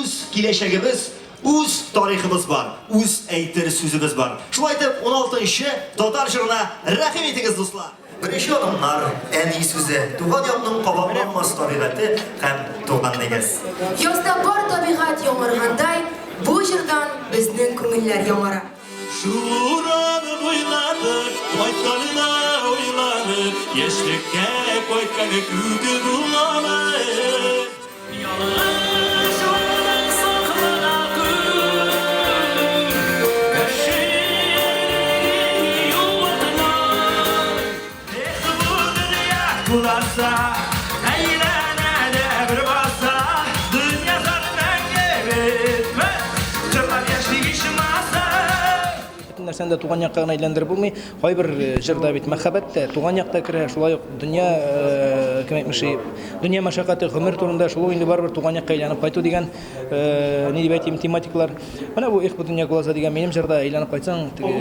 үз киләчәгебез, үз тарихыбыз бар, үз әйтер сүзебез бар. Шулай итеп, уналтынчы татар җырына рәхим итегез, дуслар! Беренче адымнар, әни сүзе, туган якның кабатланмас табигате һәм туган нигез. Язда бар табигать яңаргандай, бу җырдан безнең күңелләр яңара. Шул урам буйлатып, кайтканына уйланып, яшьлеккә кайткан күк буламы? Ялгыш уның саклана күр, кешелеген юатма. Эх, бу дөнья куласа, әйләнә дә бер баса, дөнья зар мәңге бетмәс, җырлап яшик ичмаса. Бөтен нәрсәне дә туган якка гына әйләндереп булмый. Кайбер җырда бит мәхәббәт тә, туган як та керә, шулай ук дөнья, кем әйтмешли, дөнья мәшәкате, гомер турында, шул ук инде барыбер туган якка әйләнеп кайту дигән, ни дип әйтим, тематикалар. Менә бу Эх, бу дөнья глаза дигән минем җырда әйләнеп кайтсаң, теге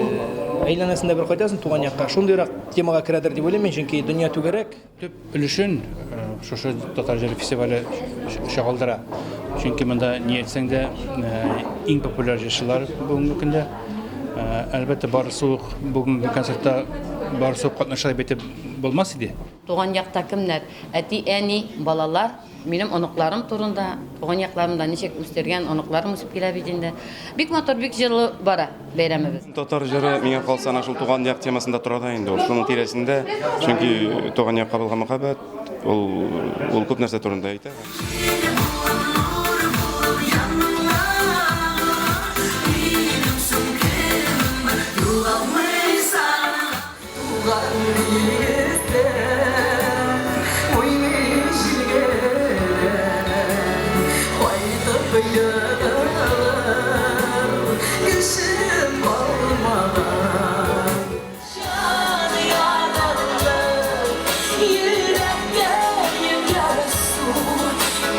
әйләнәсен дә бер кайтасың туган якка. Шундыйрак темага керәдер дип уйлыйм мин, чөнки дөнья түгәрәк. Төп өлешен шушы татар җыры фестивале чагылдыра. Чөнки монда ни әйтсәң дә иң популяр җырчылар бүгенге көндә. Әлбәттә, барысы ук бүгенге концертта барысы ук катнаша дип әйтеп булмас иде. Туган якта кемнәр? Әти, әни, балалар. Минем оныкларым турында, туган якларымда ничек үстергән оныкларым үсеп килә бит инде. Бик матур, бик җылы бара бәйрәмебез. Татар җыры, миңа калса, әнә шул туган як темасында тора да инде ул, шуның тирәсендә. Чөнки туган якка булган мәхәббәт, ул, ул күп нәрсә турында әйтә. Туган нигездә уйный җилгәләр, Кайтып егылыр кешем калмаган. Җан яралы, йөрәккә ярсу,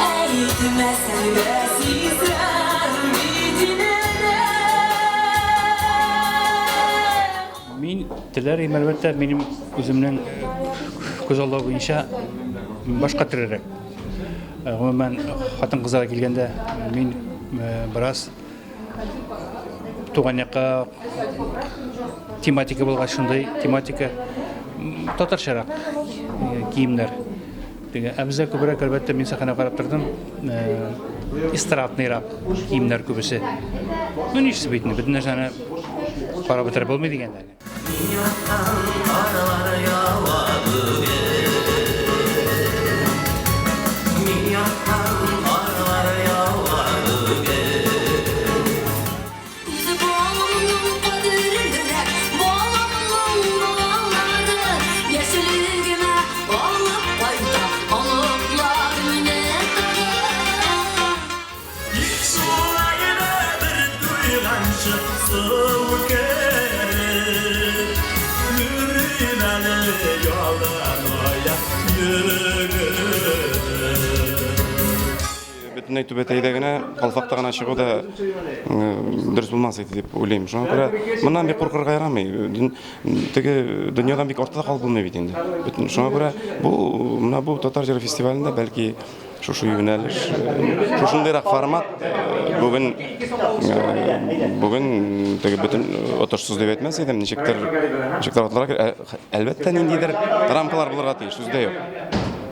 Әйтмәсәң дә сизәм бит инде. Мин теләр идем, әлбәттә, минем үземнең күзаллау буенча башка төрлерәк. Гомумән, хатын-кызларга килгәндә, мин бераз туган якка тематика булгач, шундый тематика татарчарак киемнәр. Теге, ә бездә күбрәк, әлбәттә, мин сәхнә карап тордым, эстрадныйрак киемнәр күбесе. Ну, ничек бит инде, бөтен нәрсәне карап бетереп булмый дигәндә. Мин яткан карлар ява бүген. Мин яткан карлар ява бүген. Үз баламның кадерлерәк, баламның балалары яшьлегемә алып кайта, оныклар мине тагы. Тик шулай да бер туйганчы су кереп, йөрим әле яланаяк йөгереп. Бөтенләй түбәтәйдә генә, калфакта гына чыгу да дөрес булмас иде дип уйлыйм. Шуңа күрә моннан бик куркырга ярамый. Теге дөньядан бик артта калып булмый бит инде. Бөтен шуңа күрә бу менә бу татар җыры фестивалендә бәлки шушы юнәлеш, шушындыйрак формат бүген бүген теге бөтен отышсыз дип әйтмәс идем, ничектер ничектер атларга әлбәттә ниндидер рамкалар булырга тиеш, сүз дә юк.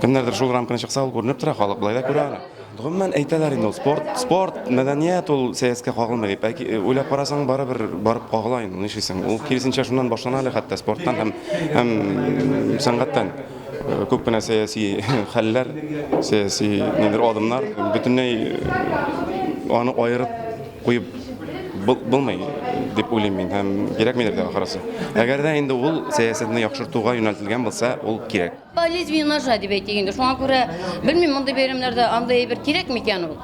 Кемнәрдер шул рамканы чыкса, ул күренеп тора, халык болай да күрә аны. Гомумән әйтәләр инде ул спорт, спорт, мәдәният ул сәясәткә кагылмый дип. Ә уйлап карасаң, барыбер барып кагыла инде, нишлисең? Ул киресенчә шуннан башлана әле хәтта спорттан һәм һәм сәнгатьтән. Күп кенә сәяси хәлләр, сәяси ниндидер адымнар бөтенләй аны аерып куеп булмый дип уйлыйм мин һәм кирәкмидер дә ахрысы. Әгәр дә инде ул сәясәтне яхшыртуга юнәлтелгән булса, ул кирәк. По лезвию ножа дип әйтик инде. Шуңа күрә белмим, мондый бәйрәмнәрдә андый әйбер кирәк микән ул?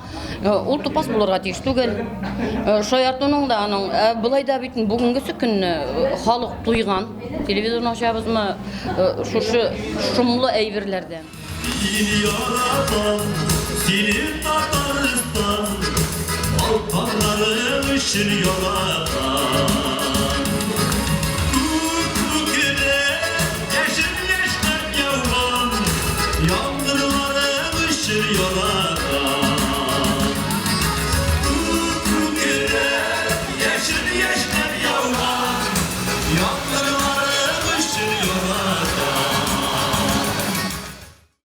Ул тупас булырга тиеш түгел. Шаяртуның да аның болай да бит бүгенгесе көнне халык туйган. Телевизорны ачабызмы, шушы шомлы әйберләрдән. Сине яратам, сине Татарстан, Алпаннарың өчен яратам.